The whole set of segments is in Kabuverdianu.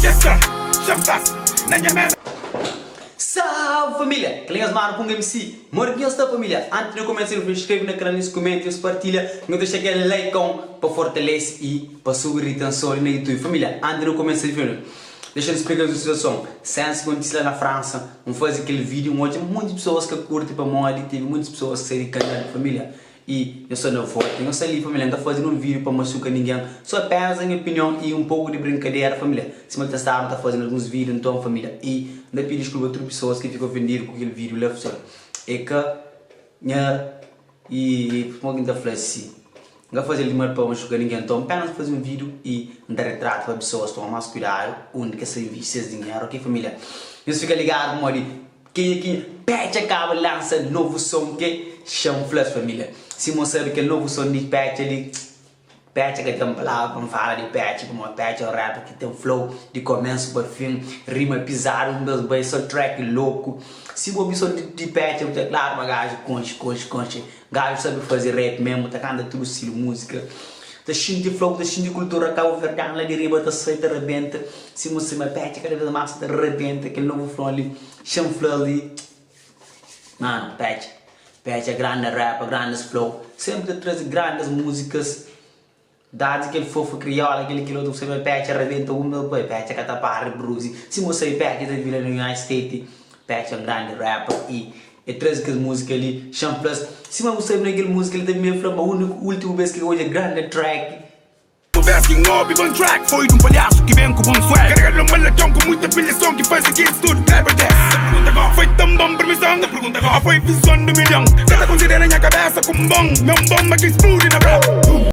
Dja sta, xa flas na nha mesa. Salve família! Kel nhos manu Punga MC. Modi ki nhos sta família? Antis di nu kumesa nu inskreve na kanal nhos kumenta nhos partilha nhos dexa kel likeon pa fortalese i pa subi ritenson li na youtube família antis di nu kumesa vídeo dexa nu splika nhos un situason sensa kontise la na Fransa N faze kel vídeo N odja monti pesoas ka kurti pamodi tevi monti pesoas ki sai di kanal família I nhos sta na volta, nhos sta li família, N ka faze nun vídiu pa machuka ningen, so apenas nha opinion i un poku di brinkadera família, sima ki ta staba ta faze na alguns vídiu, nton família, i N ta pidi diskulpa tudu pesoas ki fika ofendidu ku kel vídiu la, pessoal, é ka nha i kuma ki N ta fla si, N ka faze-l di mal pa machuka ningen, nton apenas N faze un vídiu i N ta retrata pa pesoas toma mas kuidadu undi ki es ta invisti ses dinheru, ok família, nhos fika ligadu pamodi. Kenha ki Petxa kaba lansa novu son ke Xan fla-s família. Sima sabe kel novu son di Petxa li, Petxa ka ten palavra pa N fala di Petxa pamodi Petxa é un rapper ki ten flow di komésu pa fin, rima pizadu un bes bai so track loku. Si bu obi son di Petxa bu ta klaru ma gaju konxe, konxe, konxe. Gaju sabe faze rap mesmu, ta kanta tudu stilu múzika. Ta xinti flow, ta xinti kultura kabuverdianu la di riba ta sai ta rabenta. Sima sima Petxa kada bes más ta rabenta kel novu flow li. Xan fla li Mano Petxa Petxa granda rapper grandes flow Sempre ta traze grandes músicas Dadi kel fofa kriola kel kel otu Sabe Petxa rabenta un meu pai Petxa ka ta para di produzi Sima bu sabe Petxa ta vira na United States Petxa é un grandi rapper y E traze kes música li Xan fla Sima bu sabe na kel música li ta bem fla ma úniku últimu bes ki odja grande track Últimu bes ki N obi bon track Foi dun palhasu ki ben ku bon swag Karega lonba la txon ku muita pilhason Ki faze kids tudu treba des Ta pergunta go Foi tan bon permison Ta pergunta go Foi vizon di milhon Ka ta konsidera nha kabesa ku un bon Me un bonba ki spludi na rap Boom.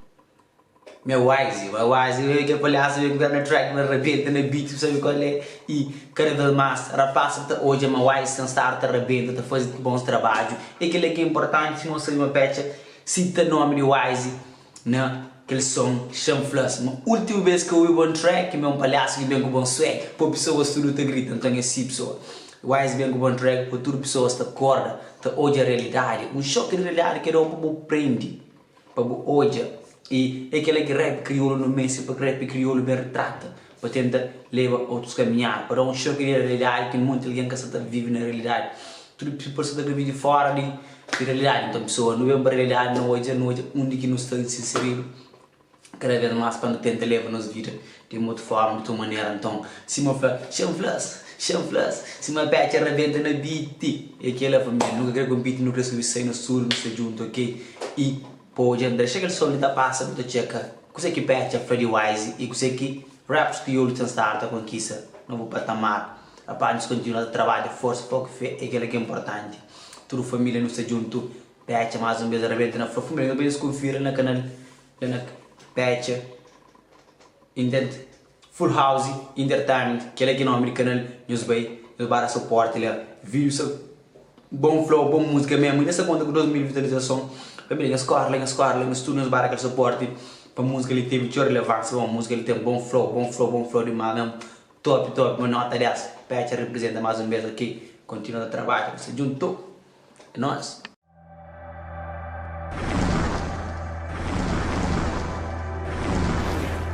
Me wise, my wise, me kel palhasu ben ku na track na rabenta na beat bu sabe kual é i kada vez mas rapaz ta odja ma wise ten stadu ta rabenta ta faze bons trabadju e kila ki é inportanti sima bu sabe ma petxa sita nomi di wise Na kel son Xan fla-s ma ultimu bes ki obi bon track ma é un palhasu ki ben ku bon swag po pesoas tudu ta grita nton é si pesoa Wise ben ku bon track po tudu pesoas ta korda ta odja realidadi un xoki di realidadi ki é dau pa bu prendi pa bu odja i é kela ki rap kriolu nu meste pa rap kriolu ben ritrata pa tenta leba otus kaminhada pa da un xoki di realidadi ki monti algen ka sa ta vive na realidadi tudu people sa ta kre vive fora di Di realidadi, nton pesoa, nu ben pa realidadi, nu odja, nu odja undi ki nu sta inseridu kada bes mas pa nu tenta leba nos vida di un otu forma, di otu manera. Nton, sima fla, Xan fla-s, Xan fla-s, sima Petxa rabenta na beat, é kela família, nu ka kre konpiti, nu kre subi sai nos tudu nu sta djuntu, ok? I pa odja, N ta dexa kel son li ta pasa, bu ta txeka kuzê ki Petxa fla di Wise i kuzê ki rappers kriolu ten stadu ta konkista novu patamar. Rapaz, nhos kontinua ta trabadja, forsa, foku i fé é kela ki é inportanti. Tudu família nu sta djuntu Petxa mais um bes rabenta na fla família nhos bai nhos konfira na kanal la na Petxa Intent Full House Entertainment kela ki nomi di kanal nhos bai nhos ba da suporti la vídeo sta bom flow bom música mesmo inda sta konta ku 2 mil visualizason família nhos kore la nhos kore la nhos tudu nhos ba da kel suporti pa música li tevi txeu relevansia pamodi música li ten bom flow bom flow bom flow dimas mesmo Top top ma nota 10 Petxa representa mais um bes ok continua ta trabadja nu sta djunto é nois.